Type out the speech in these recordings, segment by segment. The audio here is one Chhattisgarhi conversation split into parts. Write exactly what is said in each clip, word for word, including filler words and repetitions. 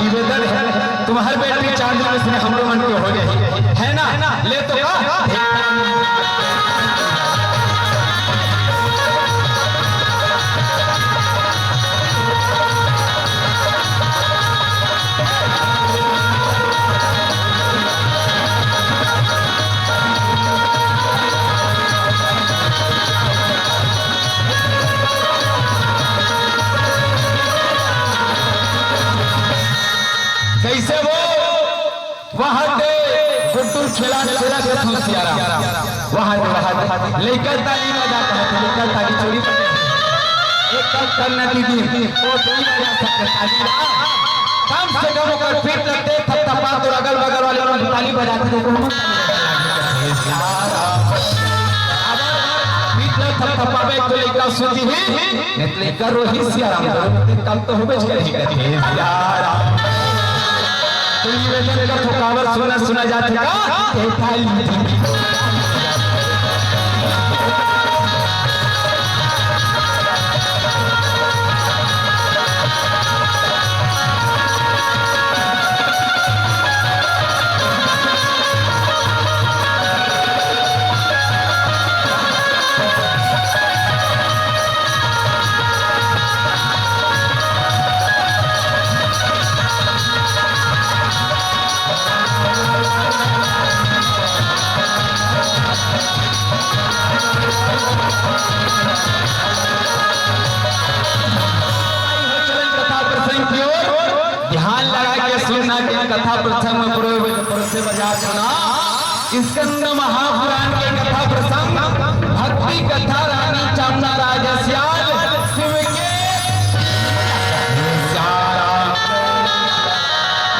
निवेदन है, तुम्हार बेटी चांद में से हमरो मन के हो जाही, है ना? ले तो का? कैसे वो वहां दे गुड्डू खेला, खेला के थोसियारा। वहां दे, वहां दे। लइका ताली बजा के, लइका ताली चोरी कर। एक कम करना दीदी, वो नहीं बजा सकते ताली ना। कम से कम ओकर पीठ लगते, थपथपा तो अगल बगल वाले लोग ताली बजाते, तो ओकर मुंह ताली बजाते। पीठ लग थपथपावे तो लइका सुधी ही, नहीं तो लइका रोही सियाराम करो, कम तो होबे करही, कथे सियाराम। तो ये वेदन का थोकावर सुना, सुना जाथे का? ए ताली। चलन कथा प्रसंग की ओर ध्यान लगा के सुनना, कि कथा प्रसंग में पूरे परोसे बजा सुना। स्कंद महापुराण के कथा प्रसंग, भक्ति कथा रानी चामना राजा सियाल शिव के सियाराम।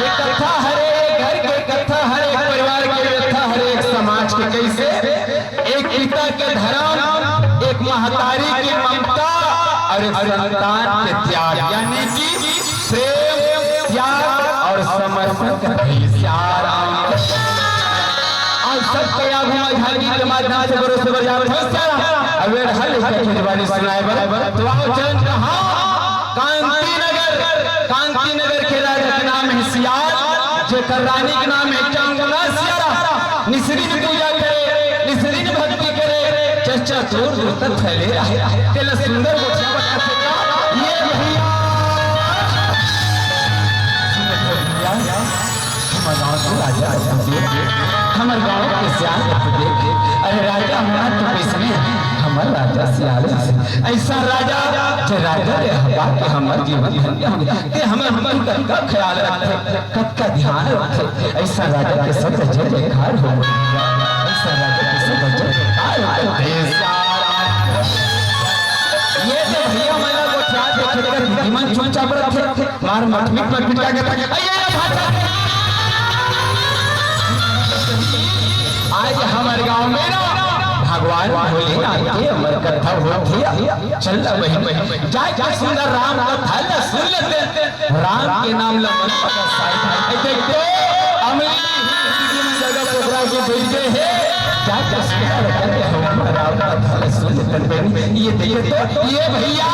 ये कथा हरे घर के कथा, हर एक परिवार के व्यथा, हर एक समाज के। कैसे? एक पिता के धर्म, एक महतारी की ममता और एक संतान के त्याग, यानी कि प्रेम, त्याग और समर्पण का सियाराम। आज सब कया घुमा झांकी के माध्यम से बरोबर बजा फंस जा। अब वेर हल का जुबानी सुनाए बर। तो आओ चरण कहाँ? कांति नगर। कांति नगर के राजा के नाम है सियाल, जेकर रानी के नाम है चांदना सियारा। निसरी पूजा करे, निसरी भक्ति करे, चर्चा दूर दूर तक फैले रहे। तेला सुंदर गोठिया बना सका। ये भैया, हमर गांव के राजा रतन देख, हमर गांव के सियान रतन देख। अरे राजा होना तो किसने, हमर राजा सियाल। ऐसा राजा, जे राजा ले हवा के हमर जीवन धन्य हो गया। ते हमर, हमर कतका ख्याल रखथे, कतका ध्यान रखथे। ऐसा राजा के सब जय जयकार हो। ऐसा राजा के सब जय जयकार हो। ये तो भैया मन ला गोठिया देखे, तेकर दीदी मन चुपचाप रखथे। मार मटमिट मटमिट का कहता, "अये, अये, भाषा।" आज हमर गांव में ना भगवान भोलेनाथ के अमर कथा होत हे। चल ना बहिन, बहिन, जाय के सुंदर राम कथा ला सुन लेते। राम के नाम ला मन पकड़ साई। देखते, अमली जगह पकड़ा के बैठ गए हैं। जाय के सुंदर राम कथा ला सुन लेते बहिन। ये देखे तो, ये भैया।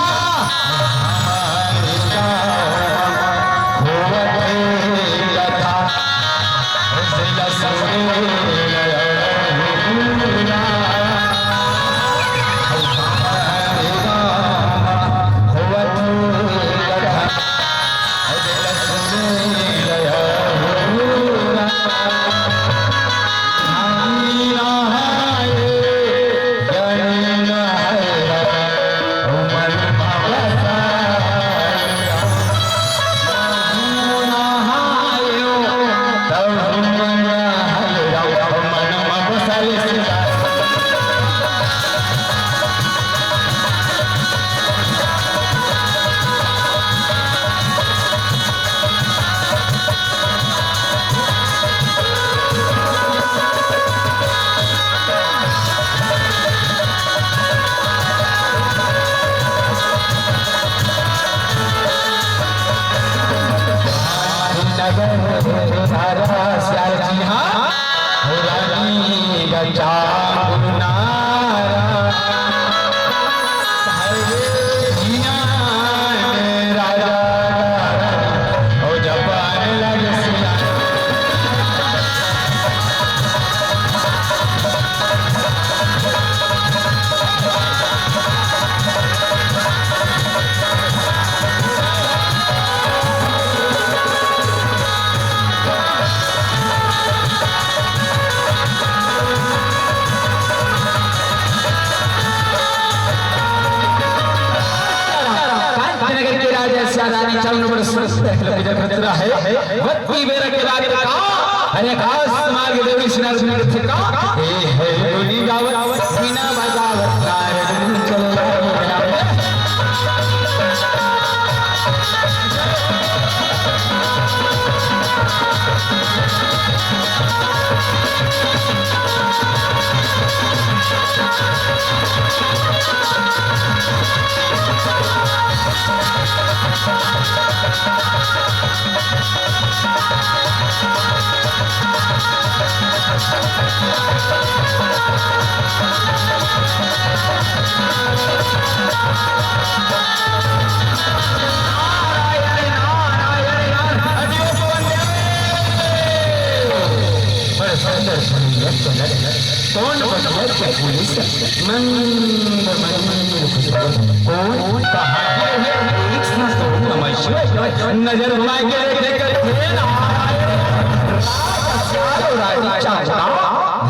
रानी चावल बड़ सुंदर लगे जब खतरा है। वत्ती बेरा के बाद का, अरे आकाश मार्ग देवरी सिनार सुन के का, ए है डोली गावत, बिना बजावत तारे चलो। बड़े सुंदर सुंदर कौन बटुआ के पुलिस मंद मंद खुशबू। कौन कहाँ के है? एक सुना तो नमः शिवाय। नजर घुमा के देखे कर थे ना। राजा श्याम रानी चावला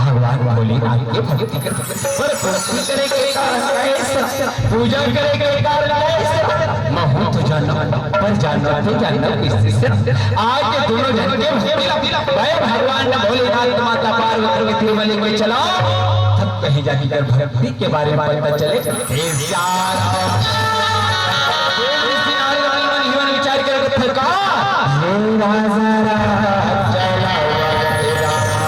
भगवान भोलेनाथ के भक्ति कर। पर भक्ति करे के कारण कैसा? पूजा करे के कारण कैसा? महूँ तो जानो, पर जानो तो जानो किससे? आज दोनों जन के भक्ति ला, भाई भगवान भोलेनाथ माता पार्वती के तीर में लेके चलाओ, तब कहीं जाके कर भक्ति के बारे में पता चले। हे यार, विचार करके थका। हे राजा राजा चलावा, हे राजा।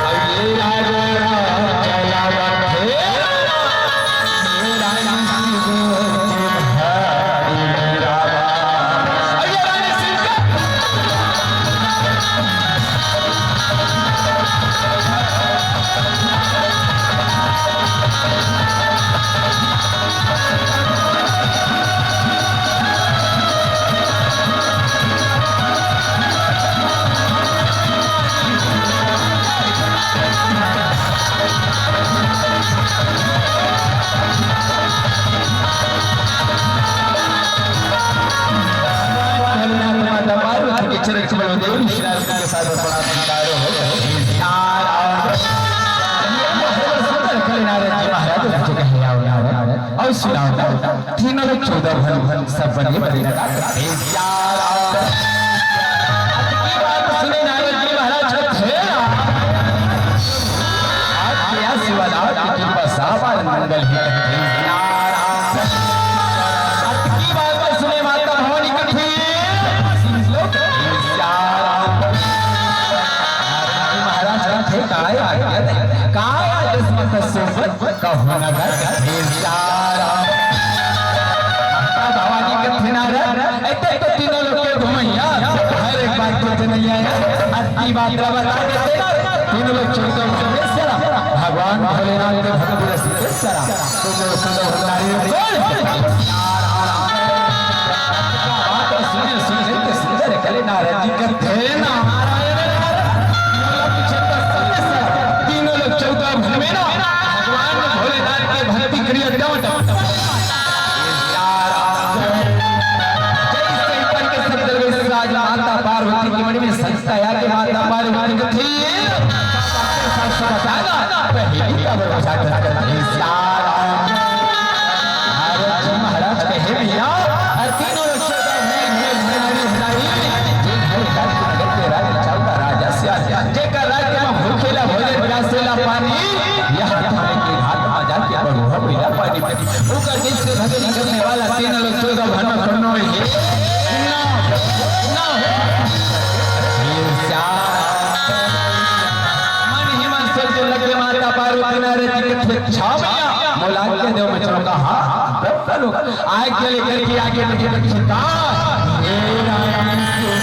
अब ये राजा राजा चलावा, हे राजा। ये रानी सिंह के भाई राजा। अब ये रानी सिंह के और सुनाओ, तीनों लोग चौदह भवन सब बने बने लगा। हे यार, अतकी बात सुने नारद जी महाराज कहत हे, आज क्या शिवनाथ की कृपा साबार मंगल ही। हे यार, अतकी बात सुने माता भवानी कहत हे, हे यार, नारद जी महाराज कहत हे, काय आज्ञा दे, काय आदेश मत सोबत कहूँ नगर हे यार। माता भवानी कहत हे नारद, एते तो तीनों लोग के घुमैया, हर एक बात के जनैया है। अतकी बात ला बता देते, तीनों लोग चौदह भुवनेश्वर, भगवान भोलेनाथ के भक्त रसिकेश्वर, तीनों लोग चौदह भुवनारी बोल। बात सुने, सुने के सुंदर कले नारद जी कहत हे नारायण नारद, तीनों लोग चौदह भुवन में ना, भगवान भोलेनाथ के भक्ति करिए, डट। जैसे ऊपर के सब दरवेश राज माता पार्वती के मणि में संता आके माता पार्वती को थी। पहली का भरोसा कर, कर, कर, महाराज कहे भैया, और तीनों लोग चौदह में, में, में, में, में, में, राजा से जेकर राज्य में भूखेला भोजन, प्यासेला पानी, यहाँ थाने के घाट में जाके बड़ुआ पीला पानी पी। ओकर जैसे भक्ति करने वाला तीन लोग चौदह भर में कोनो ही ना, ना हो। ईर्ष्या। मन ही मन सोचे लगे माता पार्वती नारद जी के छावैया, मोला के देव में चलो कहा, तब करो। आगे लेकर के आगे मुझे रखिएगा। हे राम सुबह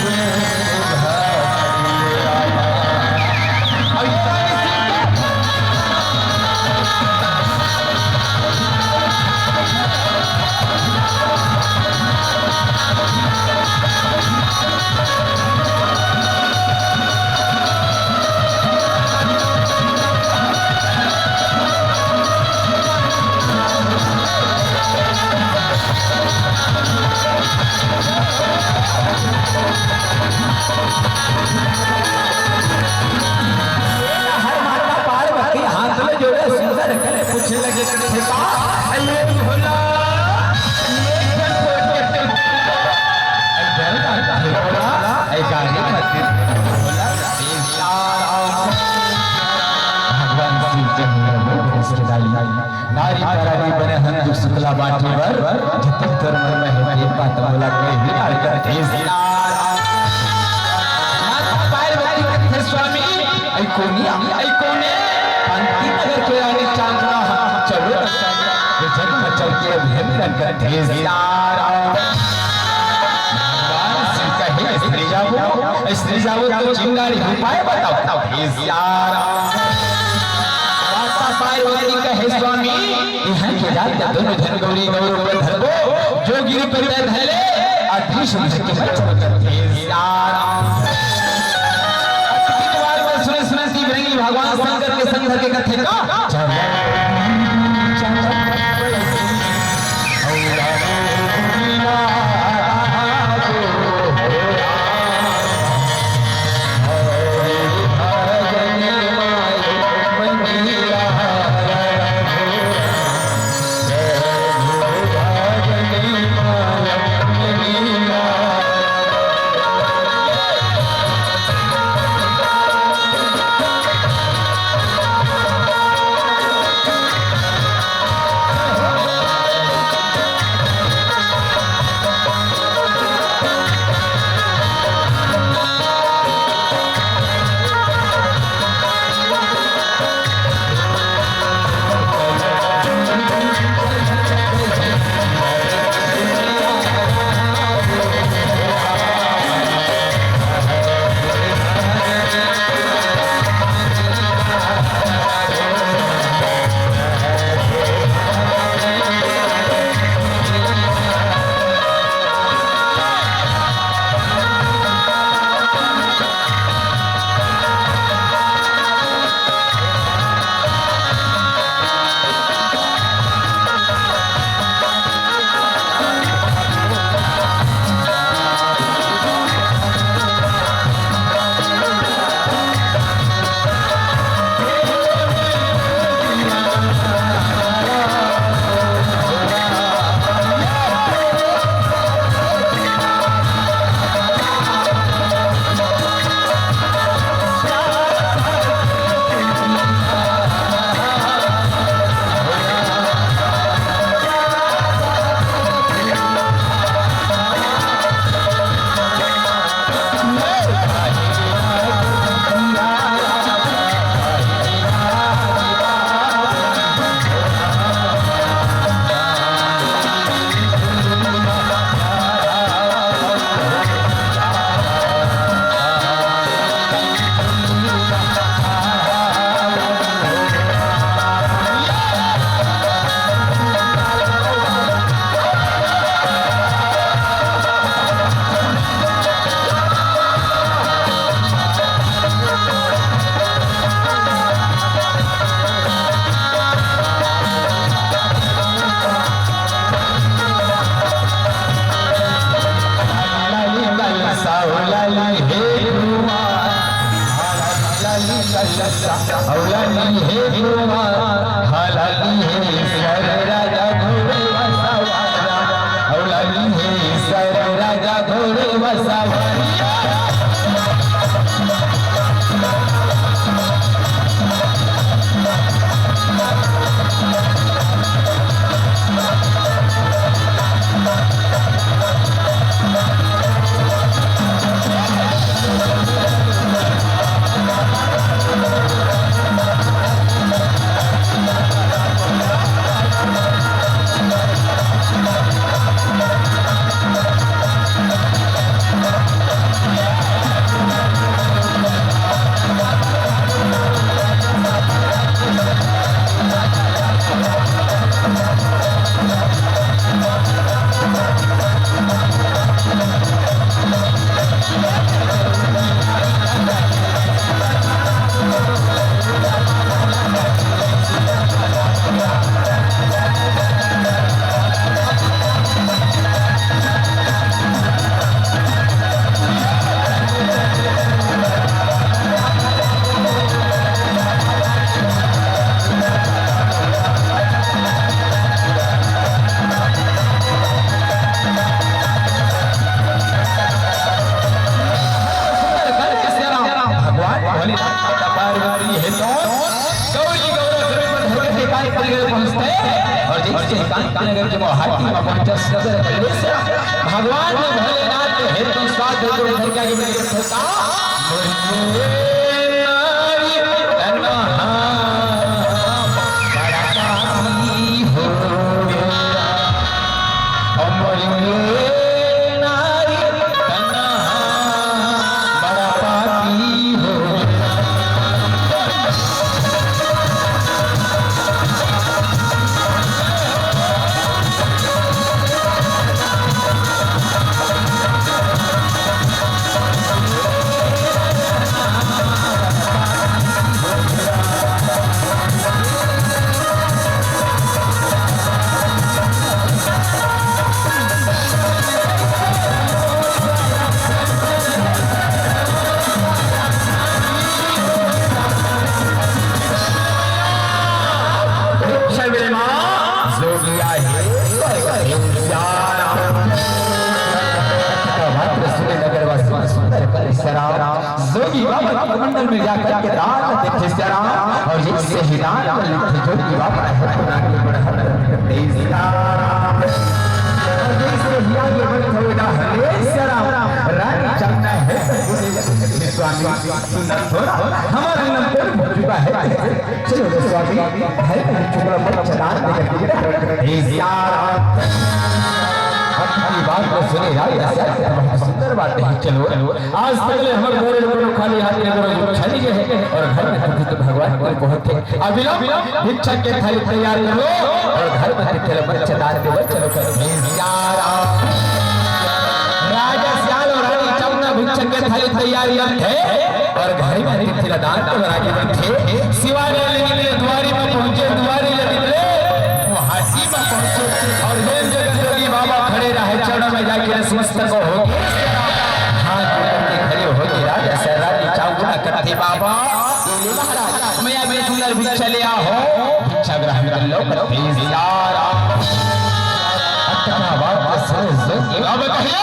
बोला कहीं ना करते सियारा। माता पार्वती कथे स्वामी, ऐ कोनिया, ऐ कोने, कांति नगर के रानी चांदना, चलो ना साथ, ये जग में चल के अब ये मिलन करते सियारा। भगवान शिव कहे, स्त्री जावो, स्त्री जावो तो चिंगारी उपाय बताओ, बताओ, हे सियारा। माता पार्वती कहे, स्वामी, इहाँ के जात दोनों झन गौरी गौर ऊपर धरबो, जो गिरी पर पैर धर ले, अति सुंदर के बच्चों का हे सियारा। अति बार बार सुने सुने शिवलिंग भगवान शंकर के संग धर के कथे का, चलो। भगवान भोलेनाथ का दरबार वाली है तो गौरी गौरा सभी पर धरती के कांति नगर पहुंचते हैं। और जैसे कांति नगर के मोहाटी में पहुंचा सदर कलेसरा, भगवान भोलेनाथ के हेतु साथ हेतु धर के आगे बढ़े। जोगी बाबा के मंदिर में जाकर के दान देते जरा, और जिससे ही दान लेते जोगी बाबा है, आगे बढ़ा, तेज तारा। और जिससे ही आगे बढ़ थोड़ा हले जरा, रानी चलना है तो बोले, स्वामी सुन थोड़ा, हमारा नंबर हो चुका है। चलो रे स्वामी, भाई, मैं चुकला पर चढ़ा दे करके बेटा, ए यार, अब की बात को सुने यार, ऐसा बहुत सुंदर बात है। चलो, आज तक ले हमर घर में कोनो खाली हाथ के घर में चली गए हैं और घर में तो भगवान को बहुत थे। अविलंब भिक्षा के थाली तैयार कर लो और घर में तिथि ल बच्चेदार के बच्चे लो। ए यार, राजा सियाल और रानी चमना भिक्षा के थाली तैयार करथे। और घर में तिथि ल दान तो रागी बनथे। सिवाने ले निकले, दुआरी में पहुंचे, दुआरी ले निकले, वो हाथी में पहुंचे। और जेन जगह जोगी बाबा खड़े रहे, चरणों में जाके नतमस्तक हो। हाथ जोड़ के खड़े हो गए राजा से रानी चावड़ा करथे, बाबा, बोले महाराज, मैं अभी सुंदर भिक्षा ले आ हो, भिक्षा ग्रहण कर लो, करथे इशारा। अतका बात सुन, सुन, अब कहिए,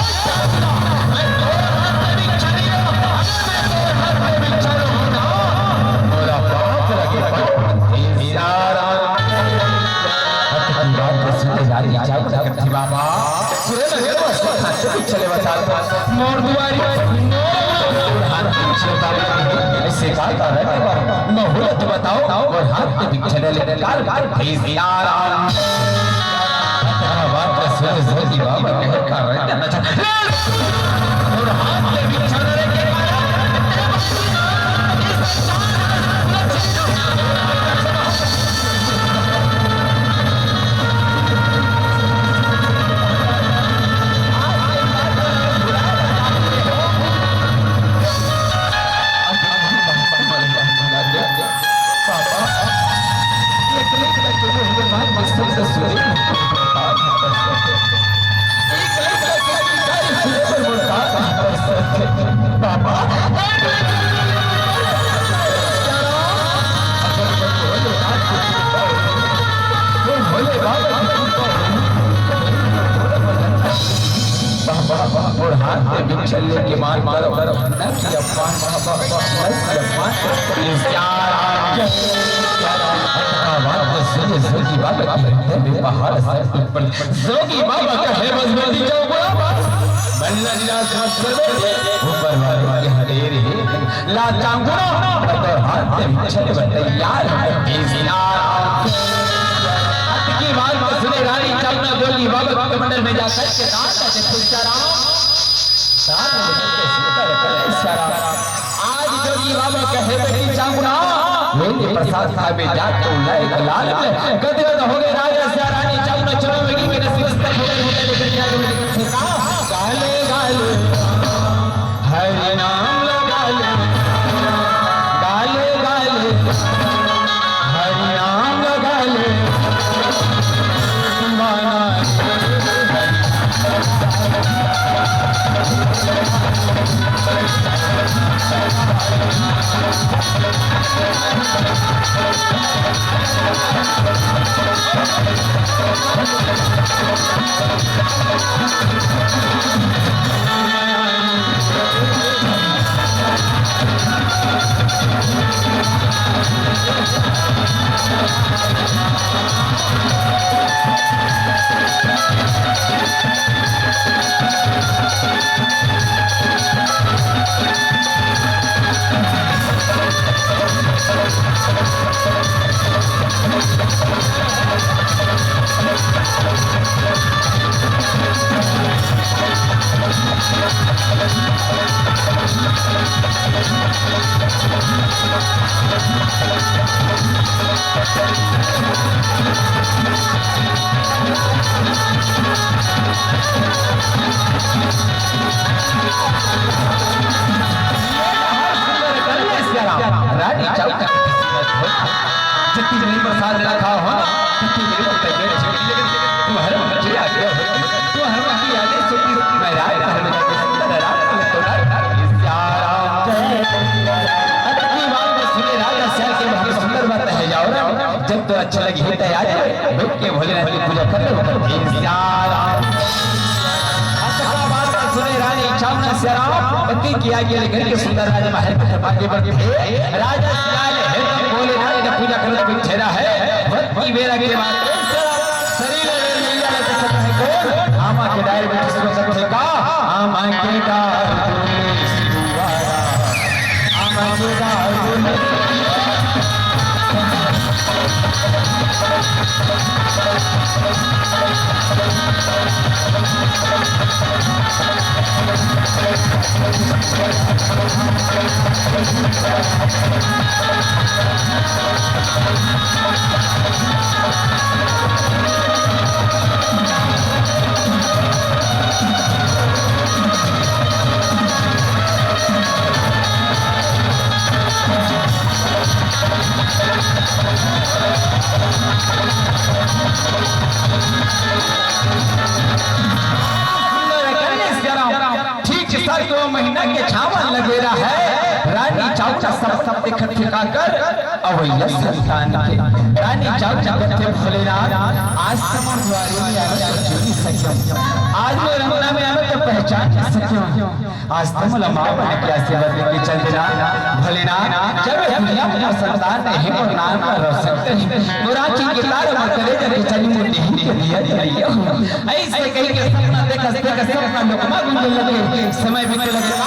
मोर दुआरी, ऐसे का कारण है? मोर हाथ में भिक्षा ले ले, काल, काल, काल, इशारा। बात सुन, सुन, बाबा कहे, कर रहे थे, अच्छा। और हाथ में भिक्षा लेके मान मारो, न कि अपमान, न कि अपमान। इस प्यार आपके, अतका बात सुन, सुन की बात, पहाड़ सर टूट पड़े। जोगी बाबा कहे बस बेटी चौगुना बस। बल्ला जिला खास कर बेटी, ऊपर वाले के हरे रे। ला चांगुना, तो हाथ में भिक्षा ले तैयार है। इस प्यार आपके। अतकी बात सुने रानी चावना जोगी बाबा के मंदिर में जाकर के दान देते थे। आज जोगी बाबा कहे बेटी चांगुना, मेरे प्रसाद खाबे जा तो लायक लाल में। गदगद हो गए राजा से रानी चांगुना, चलो बेटी मेरे सिर पर हो गए, हो गए, लेकिन क्या करूं? गाले गाले हरि नाम लगा ले, गाले गाले हरि नाम लगा ले, दीवाना। अच्छा लगही त आ जाए, बैठ के भोलेनाथ की पूजा कर ले। सियाराम। अतका बात सुने रानी चाउर सियाराम, पति की आज्ञा लेकर के सुंदर राजमहल के दरवाजे पर थे। राजा सियाल है तो भोलेनाथ की पूजा करत बैठे रहे। वत की बेरा के बाद शरीर में मिल जाने से सकता है कौन? आमा के डार में सो सकते का? आमा के डार में सियाराम। ठीक साढ़े दो महीना के छावन लगे रहे। रानी चाउर सब, सब देखत ठिका कर अवैया संतान के। रानी चाउर जगत के भोलेनाथ, आज तमन द्वारे में आवे तो जीवी सकियो। आज मोर अंगना में आवे तो पहचान सकियो। आज तो मोला माँ बन के आशीर्वाद दे के चल देना भोलेनाथ। जब ये दुनिया में संतान नहीं है और नाम का रोशन करे, मोर आँखी के तार मोर कलेजा के चली मोर देही के दिया दिया। ऐसे कही के सपना देखस, देखस सपना लोक मा गूंजे लगे, समय बीते लगे। आ,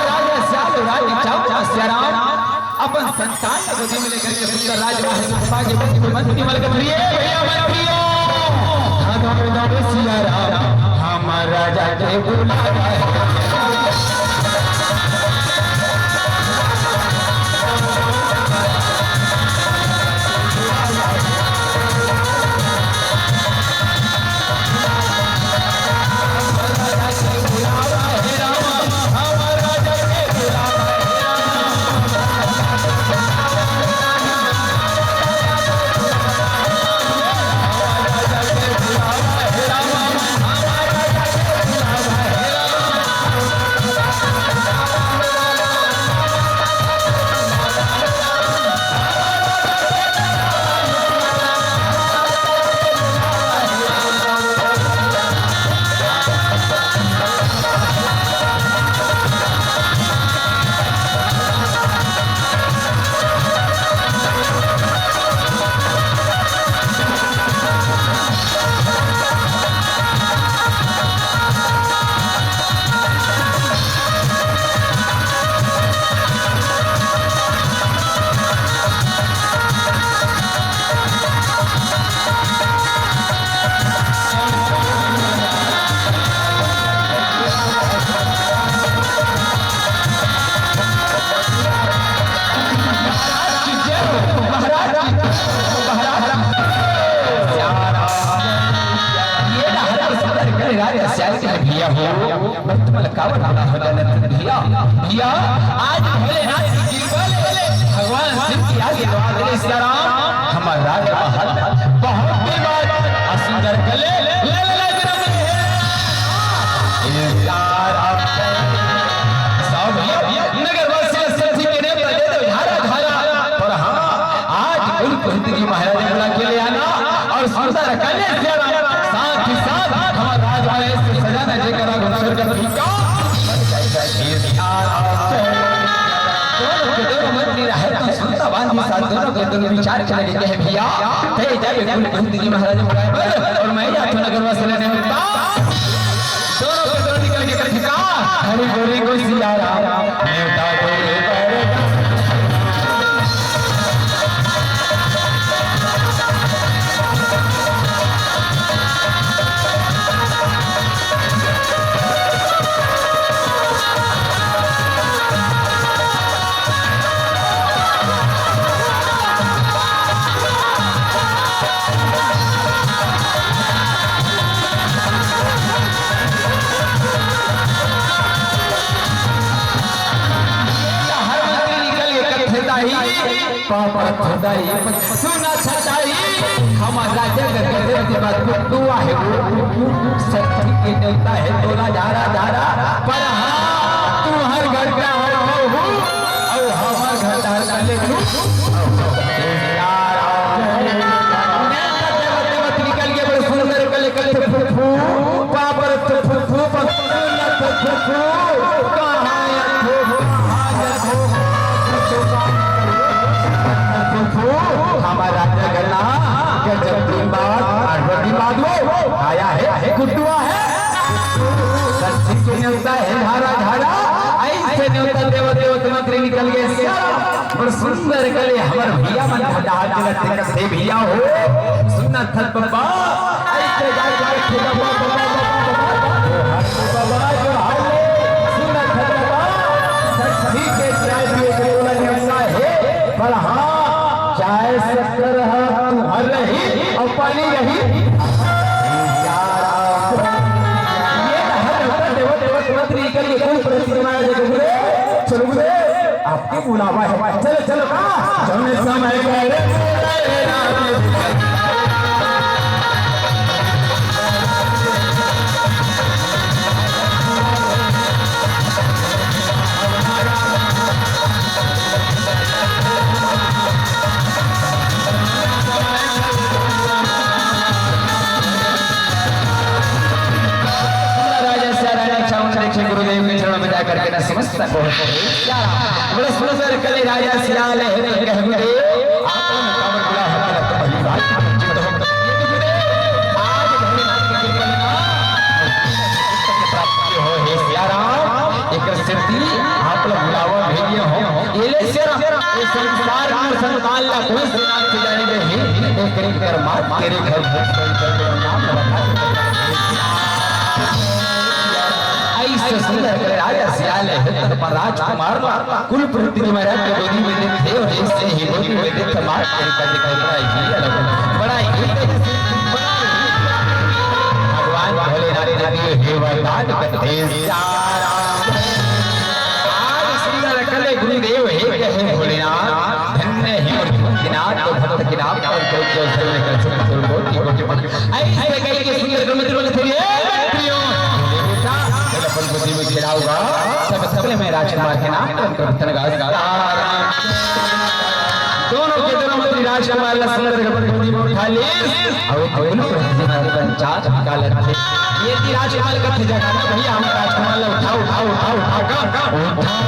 राजा सियाल, रानी चाउर, सियाराम अपन संतान ला गोदी में लेकर के सुंदर राजमहल में आगे बढ़ के मंत्री मलक प्रिय भैया मंत्रियों, हमारे राजा के बुलावा है। भैया हो, मैं तुम्हारा कावर बना हो जाना तुम भैया। भैया, आज भोलेनाथ की कृपा ले, भगवान शिव की आशीर्वाद ले, सीताराम, हमारा राजमहल बहुत दिन बाद सुंदर कर ले, ले, ले, ले, ले, ले, सीताराम। सब भैया, नगर वासी सभी के नेता दे दो, धारा, धारा। पर हाँ, आज कुल कुंती जी महाराज बुला के ले आना और सुंदर कन्या से आना। साथ ही साथ हमारा राजवाड़े से सजाना जेकर आगमन कर फीका। दोनों के दोनों मंत्री रहे तो सुनता बांधी साथ दोनों के दोनों विचार के लगे कहे भैया, ते जाके कुल कुंती जी महाराज बुलाए बर और मैं जाथों नगर वासी लेने होता। दोनों के दोनों गोरी गोसियारा, नेवता तोरे बर। हर मंत्री निकल के कथे दाई, पापा दाई, सुना छटाई, हमर राजा के गजब के बात कुट्टू आहे वो, सच्ची के नेवता है तोला झारा झारा, पर हाँ, तू हर घर का हर हो, अउ हमर घर का हर ले तू। निकल के बड़े सुंदर कले कले फुफू, पापर फुफू, फुफू, फुफू, कहाँ है फुफू? फुफू, हमारा जगन्नाथ, गजब दिन बाद, आठ दिन बाद वो आया है, गुड्डुआ है। सच्ची के नेवता है, धारा, धारा, ऐसे नेवता देव, देव, मंत्री निकल गए। बड़ सुंदर कले हमर भैया मन खंडा हाथ लट्टे करथे भैया हो। सुनत हत बब्बा, ऐसे जाय जाय थे बब्बा, बब्बा, बब्बा, बब्बा। बब्बा जो हाल है, सुनत हत बब्बा, सच्ची के चाय पिए के बोला निकला है। पर हाँ, चाय शक्कर ह तुहर रही अउ पानी रही। ये तो हर देवत देवत मंत्री के लिए कोई प्रतिमा है, देखो रे, चलो रे। आपके बुलावा है। चलो, चलो, हाँ। जौने समय करे। राजा सियाल ने चावल रखे गुरुदेव के चरणों में जाकर के ना समस्त को बड़ा सुंदर कले राजा सियाल है तो कह गुरुदेव, आप लोग काबर बुला हमारा तो पहली बात। आज भोलेनाथ की कृपा से प्राप्त हो हे सियाराम, एक सिद्धि आप लोग बुलावा भेजे हो। ये ले सियाराम, ये संसार में संतान ला कोई से नाम से जाने में ही, एक करीब कर मार, तेरे घर भोग कोई कर नाम बता। ऐसे सुंदर करे राजा सियाल है, पर राजकुमार ला कुल पृथ्वी में रख के गोदी में देथे और जैसे ही गोदी में देथे, मार के ऊपर दिखाई पड़ा है। बड़ा ही, बड़ा ही भगवान भोलेनाथ ने दिए हे वरदान, कथे सियाराम। आज सुंदर कले गुरुदेव हे कहे भोलेनाथ, धन्य ही और भक्तिनाथ, तो भक्त के नाम पर जो जो सर में कर सुन सुन कोटि कोटि मंत्र। ऐसे कह के सुंदर मंत्री बोले थे, "ए मंत्रियों, ये बेटा, जब अपन बुद्धि में खिलाऊंगा, तब तब मैं राजकुमार के नाम पर मंत्र उच्चारण करूंगा।" दोनों के दोनों मंत्री राजकुमार ला सुंदर बुद्धि में उठा ली। अब एक गुरु पंचायत निकाल लेते। ये थी राजकुमार का जगह ना भैया, हम राजकुमार ला उठाओ, उठाओ, उठाओ, उठाओ, उठाओ।